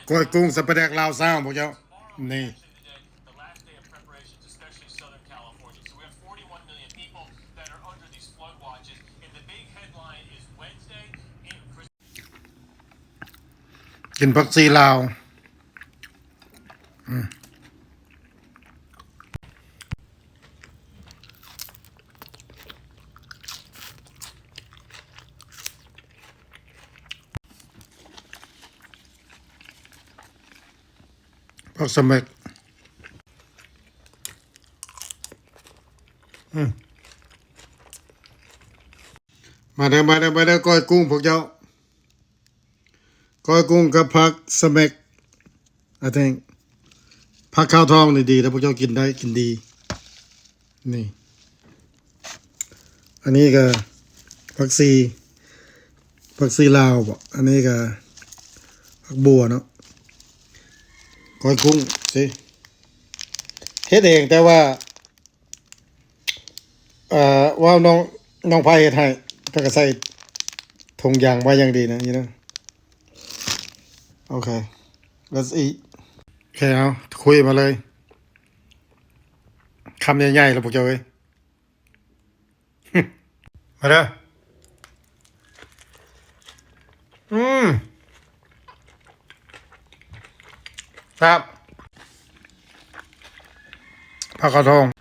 ກ້ອຍກຸ້ງໃສ່ປາແດກລາວຊາວ ພວກເຈົ້າ ນີ້ ກິນຜັກຊີລາວ ອືມ ຜັກສະແມັກ ອືມ ມາເດີ ມາເດີ ມາເດີ ກ້ອຍກຸ້ງພວກເຈົ້າ ກ້ອຍກຸ້ງກັບຜັກສະແມັກ I think ຜັກຂາວທອງນີ້ດີ ຖ້າພວກເຈົ້າກິນໄດ້ ກິນດີ ນີ້ ອັນນີ້ກະຜັກຊີ ຜັກຊີລາວບໍ ອັນນີ້ກະຜັກບົວເນາະ ກ້ອຍກຸ້ງຊິ ເຮັດເອງ ແຕ່ວ່າ ເອີ ວ່ານ້ອງ ນ້ອງໄພເຮັດໃຫ້ ເພິ່ນກະໃສ່ຖົງຢາງມາຢ່າງດີນະ you know ໂອເຄ let's eat ໂອເຄ ເອົາ ຄຸຍມາເລີຍ ຄຳໃຫຍ່ໆ ລະພວກເຈົ້າເອີຍ ມາເດີ ອືມ ແຊບ ຜັກຂາວທອງ